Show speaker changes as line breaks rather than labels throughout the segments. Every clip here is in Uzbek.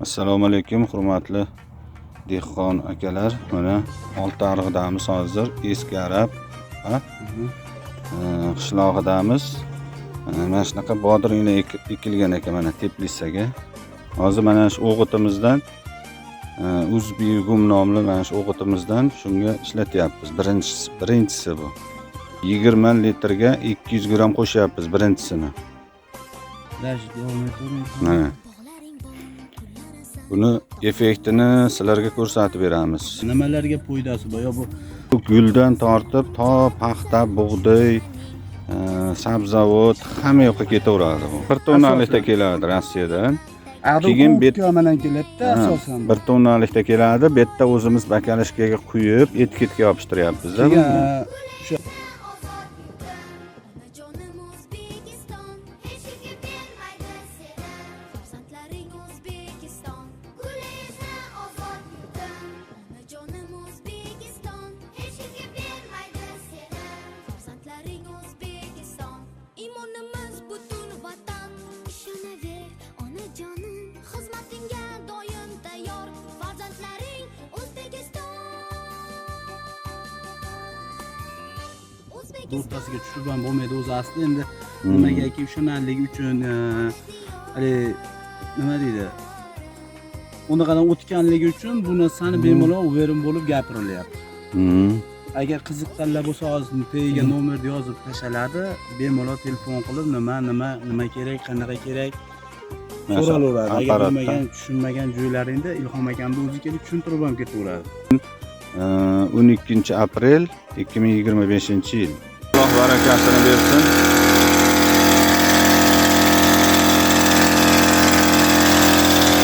Assalomu alaykum, hurmatli dehqon akalar. Mana Oltiariqdamiz hozir, Eski Arab qishlog'idamiz. Mana shunaqa bodringlar ekilgan ekan mana teplitsaga. Hozir mana shu o'g'itimizdan, Uzbigum nomli mana shu o'g'itimizdan shunga ishlatyapmiz. Birinchisi bu. 20 litrga 200 gramm qo'shyapmiz birinchisini.
Dash davom etavering.
Mana. Buni effektini sizlarga ko'rsatib beramiz.
Nimalarga foydasi bor? Yo bu
Bu guldan tortib to paxta, bug'doy, sabzavot hamma yoqqa ketaveradi bu. 1 tonnalikda keladi Rossiyadan. Keyin
bilan keladi-da asosan.
1 tonnalikda keladi. Bu yerda o'zimiz bakalashkaga quyib, etiketga yopishtiryapmiz-da
Keyin
buni.
O'sha
Onajonim O'zbekiston, hech kimga bermaydi seni. Farzandlaring O'zbekiston, gullaysan ozod yurtim. Onajonim O'zbekiston, hech kimga bermaydi seni. Farzandlaring O'zbekiston, iymonimiz butun vatan. Ishonaver, onajonim, xizmatingga doim tayyor. Farzandlaring O'zbekiston. O'zbekiston.
O'rtasiga tushib ham bo'lmaydi o'zi asli endi nimagaki ishonarligi uchun, haligi nima deydi, unaqadan o'tganligi uchun bu narsani bemalol уверен bo'lib gapirilyapti. Agar qiziqqanlar bo'lsa, hozir tagiga nomerni yozib tashlaladi, bemalol telefon qilib nima nima nima kerak, qanaqa kerak
Mana shu
so'ralaveradi. Agar
apparatdan.
bilmagan, tushunmagan joylaringda Ilhom akamni o'zi kelib tushuntirib ham ketaveradi.
12 aprel 2025 yil. Alloh barakasini bersin.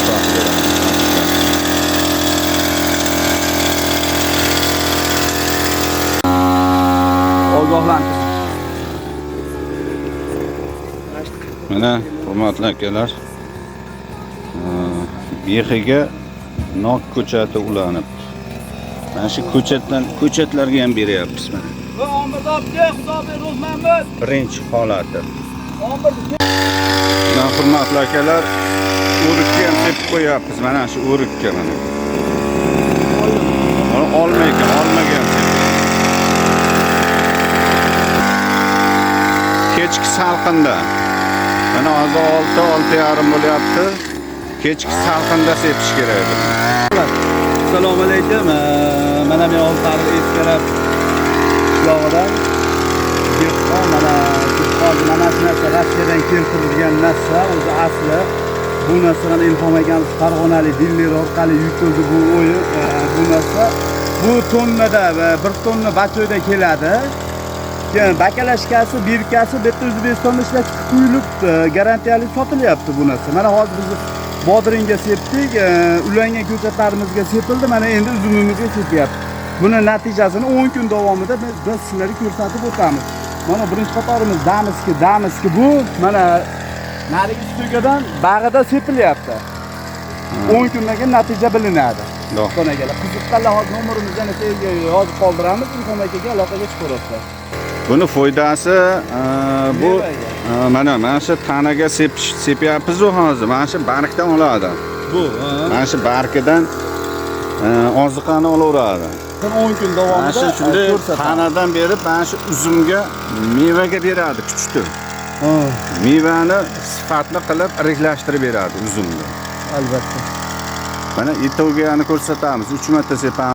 Sotib beramiz.
Ogohlantirish.
Mana hurmatli akalar, bexiga nok ko'chati ulanib. Mana shu ko'chatdan ko'chatlarga ham beryapmiz mana. Birinchi holati. Mana hurmatli akalar, o'rikka ham sepib qo'yapmiz. Mana shu o'rikka mana. Mana olma ekan, olmaga ham sepib. Kechki salqinda. Mana hozir 6, 6:30 bo'lyapti. Kechki salqinda sepish kerak buni.
Assalomu alaykum. Mana men Oltiariq Eski Arab qishlog'idan dehqon. Mana hozir mana shu narsa Rossiyadan keltirilgan narsa, o'zi asli. Bu narsani Ilhom akamiz farg'onalik diler orqali yutqizdi bu o'yin, bu narsa. Bu tonnada va 1 tonna bachoyda keladi. Keyin bakalashkasi, birkasi bu yerda O'zbekistonda ishlab chiqib qo'yilib, garantiyali sotilyapti bu narsa. Mana hozir biz bodringga sepdik, ulangan ko'chatlarimizga sepildi, mana endi uzumimizga sepyapti. Buni natijasini 10 kun davomida biz sizlarga ko'rsatib o'tamiz. Mana birinchi qatorimiz damiski bu mana narigi studiyadan bag'ida sepilyapti. 10 kundan keyin natija bilinadi. Dehqon akalar, qiziqqanlar hozir nomerimizni yana tagiga yozib qoldiramiz, Ilhom akaga aloqaga chiqaverasizlar.
Buni foydasi, bu
Mevaga.
Mana shu tanaga sepyapmiz-u hozir. Mana shu bargdan oladi.
Bu,
Mana shu bargidan oziqani olaveradi.
10 kun
Mana
davomida
shu shunday
ko'rsatamiz.
tanadan berib, mana shu uzumga mevaga beradi kuchni. Mevani sifatli qilib iriklashtirib beradi uzumni.
Albatta.
Mana etovgani ko'rsatamiz. 3 marta sepamiz.